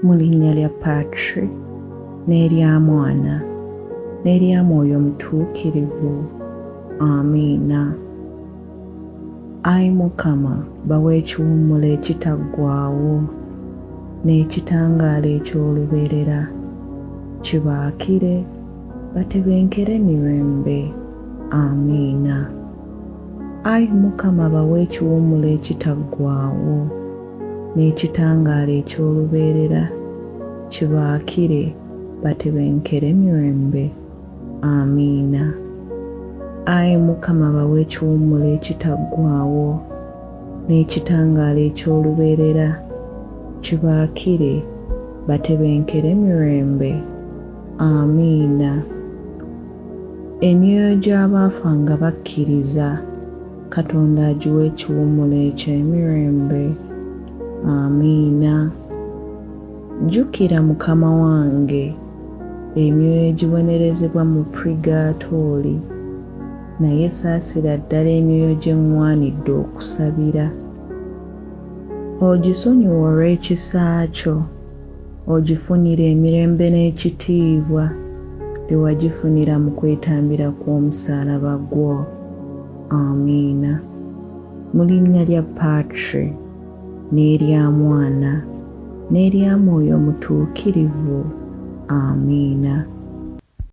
Mu linnya lya Patri, n'erya Mwana, n'erya Mwoyo Mutuukirivu. Amiina. Ayi Mukama bawe ekiwummulo ekitaggwaawo, n'ekitangaala eky'olubeerera kibaakire, batebenkere mirembe. Amiina. Ayi Mukama bawe ekiwummulo ekitaggwaawo, n'ekitangaala eky'olubeerera kibaakire, batebenkere mirembe. Amiina. Ayi Mukama bawe ekiwummulo ekitaggwaawo, n'ekitangaala eky'olubeerera kibaakire, batebenkere mirembe. Amiina. Emyoyo gy'abaafa nga bakkiriza, Katonda agiwe ekiwummulo eky'emirembe. Amiina. Jjukira Mukama wange emyoyo egibonerezebwa mu Purigaatooli, naye saasira ddala emyoyo gye ŋŋwanidde okusabira. Ogisonyiwe olw'ekisa kyo, ogifunire emirembe n'ekitiibwa bye wagifunira mu kwetambira kw'omusaalaba gwo. Amiina. Mu linnya lya Patri, n'erya Mwana, n'erya Mwoyo Mutuukirivu. Amiina.